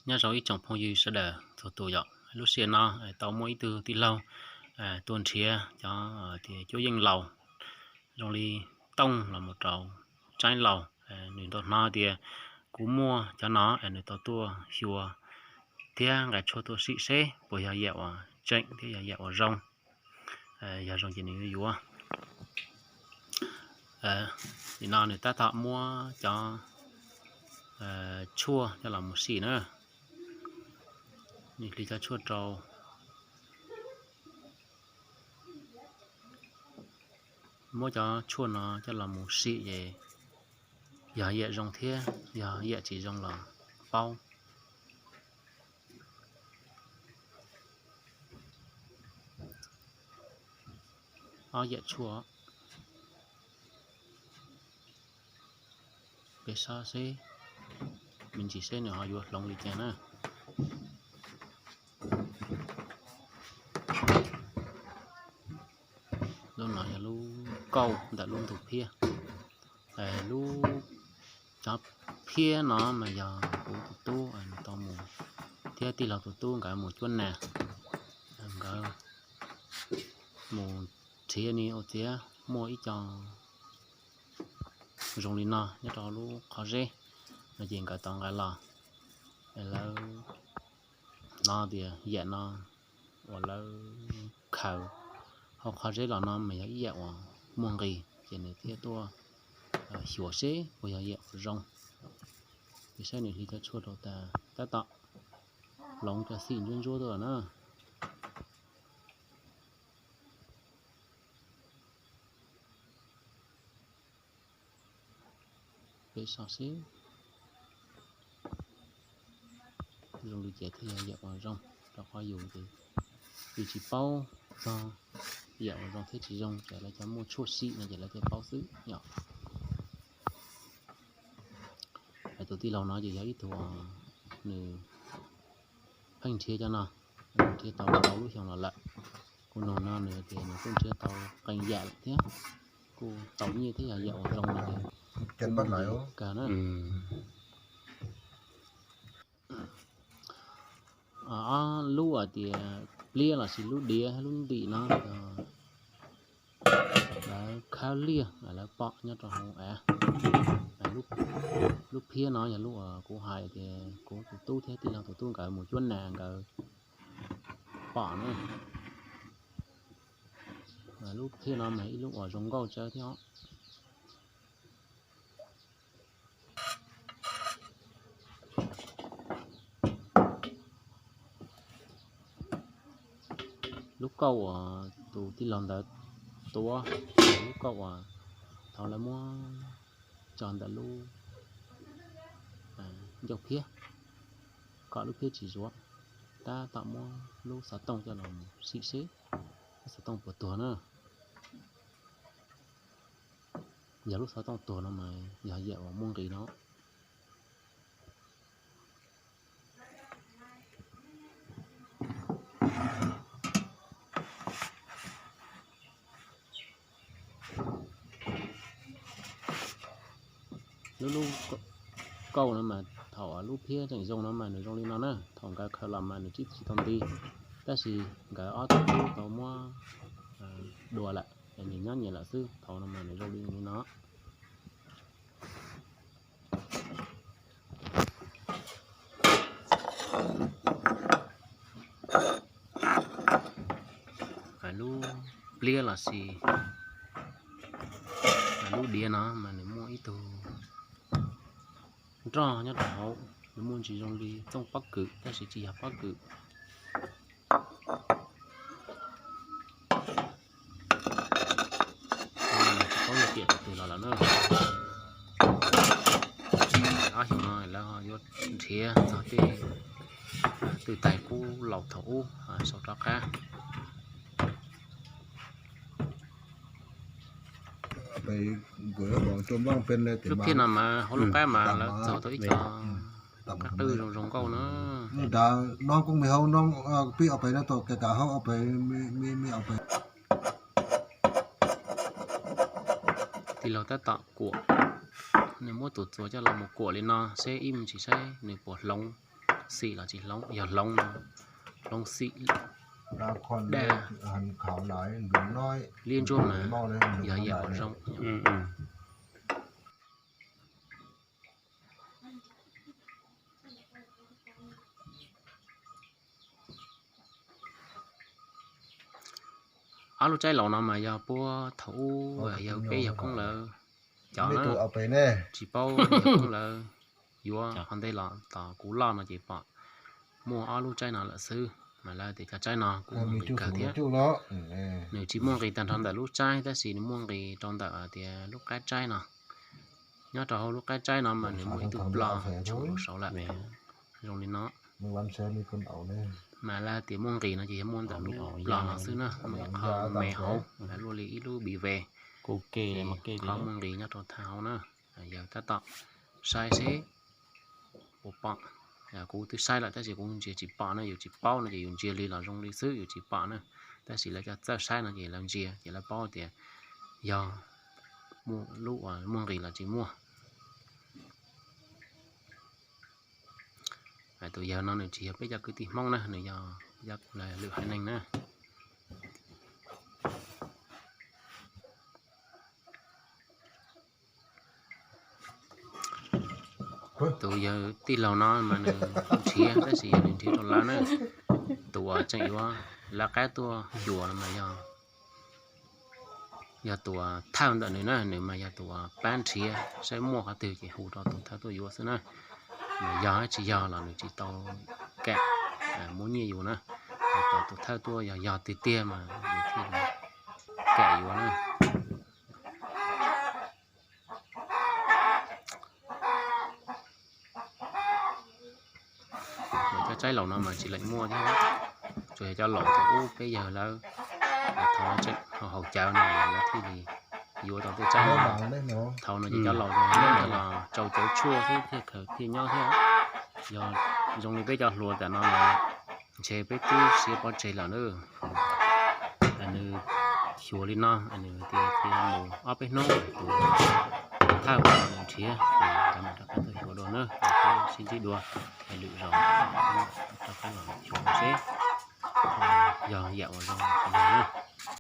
Nyob zoo ib tsoom phooj ywg sawv daws txhua tus yom, lub sij hawm no tau muaj ib tug tij laug tuaj nrhiav cov tias cuab yeej laus zoo li tooj los mus rau tsaib laus. Nws tau hnov tias kuv muaj cov no es nws tau tuaj xyuas thiab nqa tshuaj tuaj sim seb puas yog yam uas tseem thiab yog yam uas zoo. Yog zoo ces nws yuav yuav. Nim no nws tab tom muab cov tshuaj coj los mus sim na. Nws hliv cov tshuaj rau, muab cov tshuaj no coj los mus sim es yog yam zoo thiab yog yam tsis zoo los paub. Ob yam tshuaj, peb saib seb, me ntsis seb nws ho yuav hloov li cas na. Lub no yog lub kauj ntawm lub ntug phiab. Lub, cov phiab no mas yog kuv tus tub nws tau mus thiab tij laug tus tub nkawd mus cuab nas, nkawd mus nrhiav ni ua tiav muaj ib co zoo li no nyob rau lub qhov zeb no ces nkawd tau nqa los. Lawv hnov tias yam no uas lawv khaws hauv qhov zeb los no mas yog ib yam uas muaj nqis ces nws thiaj tuaj xyuas seb puas yog yam uas zoo. Ces saib nws hliv cov tshuaj rau tas tab tom hloov cov xim ntsuab ntsuab tuaj na. Peb so seb zoo li cas thiaj yog yam uas zoo, rau qhov yus ces yus tsis paub txog yam uas zoo thiab tsis zoo, ces lawv cov muaj tshuaj sim no ces lawv thiaj paub xwb yom. Tus tij laug no ces yog ib tug nws pheej nrhiav cov no, nrhiav tau ntau lub xyoo los lawm. Kuv nug no nws tias nws kuj nrhiav tau qee yam lawm thiab, kuj tau nyiaj thiab yog yam uas zoo no ces kuj muaj kawg na. Ob lub hais tias pliab los sis lub diav lub ntim no, lawv khawb liaj lawv pom nyob rau hauv av. Lub phiab no yog lub uas kuv hais tias kuv tus tub thiab tij laug tus tub nkawd mus cuab nas nkawd pom na. Lub phiab no mas ib lub uas zoo nkauj tsawv thiab os. Lub kauj uas tus tij laug ntawd tuav, lub kauj uas thaum lawv muab tso ntawm lub ncauj phiab kom lub phiab tsis zuav, tab tom muab lub xov tooj coj los sim seb lub xov tooj puas tuag na. Yog lub xov tooj tuag no mas yog yam uas muaj nqis no. Lub, lub kauj no mas thaum lub phiab tseem zoo no mas nws zoo li no na, thaum nkawd khaws los mas nws tsis tau nti, tab sis nkawd ob tug tub tau muab dua lawm, nyias nyob nyias lawm xwb, thaum no mas nws zoo li no. Lub pliab los sis lub diav no mas nws muaj ib tug nroj nyob rau hauv, nws muaj ntsis zoo li txooj pob kws tab sis tsis yog pob kws. Tsis paub yog tiam tus twg los lawm na. Ob xyoo no lawv ho yuav nrhiav txog tej twj tais qub laus thaum ub sau rov qab. Lub phiab no mas hauv lub qab mas lawv txog tau ib co qab qwj zoo zoo nkauj na. Tij laug tab tom kuam, nws muab tus txuas coj los mus kuam li no seb ib me ntsis saib nws puas hloov. xim los tsis hloov, yog hloov no hloov xim daj. Liab ntsuab mas yog yam zoo. Ob lub tsaib laus no mas yog puag thaum ub yog peb yawg koob lawv cov na, tsis paub yawg koob lawv yuav. Qhov ntej los tom kuv loj no ces pom muaj ob lub tsaib no lawm xwb, mas lawv tias cov tsaib no kuj muaj nqis kawg thiab. Nws tsis muaj nqis tag nrho ntawm lub tsaib, tab sis nws muaj nqis rau ntawm tias lub qab tsaib no. Nyob rau hauv lub qab tsaib no mas nws muaj ib tug plho tshuam rau saud lawm, zoo li no. Mas lawv tias muaj nqis no ces yog muaj ntawm lub plho no xwb na, muaj ib qho me hauv luaj li ib lub bi ve. Qhov muaj nqis nyob rau thaj hauv na, yawg tab tom saib seb puas pom. Kuv twb saib lawm tab sis kuv ntsia tsis pom na, yus tsis paub no ces yus ntsia li los zoo li xwb, yus tsis pom na. Tab sis lawv cov txawj saib no ces lawv ntsia ces lawv paub tias yog lub uas muaj nqis los tsis muaj. Tus yawg no nws tsis yog peb cov kwv tij Hmoob na, nws yog lwm haiv neeg na. Tus yawg tij laug no mas nws nrhiav, tab sis yog nws nrhiav rau lawv na. Tus uas tseem yuav lawv qab tuaj xyuas no mas yog tus uas thawj ntawm nws na, nws mas yog tus uas pab nrhiav saib muaj qhov twg ces hu rau tus thawj tuaj yuav xwb na. Mas yog tsis yog los nws tsis tau kam muab nyiaj yus na. Tos tus thawj tuaj yog yog tiag tiag mas nws thiaj li kam yuav na. Mas cov tsaib laus no mas tsis leem muaj thiab, tsuas yog cov laus thaum ub peb yawg lawv thaum lawv tseem haus cawv no lawv thiaj li yuav tau tej tsaib no. Thaum no ces cov laus ces nyob los tsau cawv tshuaj xwb thiaj khaws thiaj nyob thiab. Yog zoo li peb cov hluas tam no mas ntshe peb twb siav pov tseg lawm na. Nws xyuas li no, nws tias mus ob peb hnub tus thawj nrhiav, cov mam rov qab tuaj xyuas dua na, sib ntsib dua lwm zaus rov qab los xyuas seb yog yam uas zoo li no na.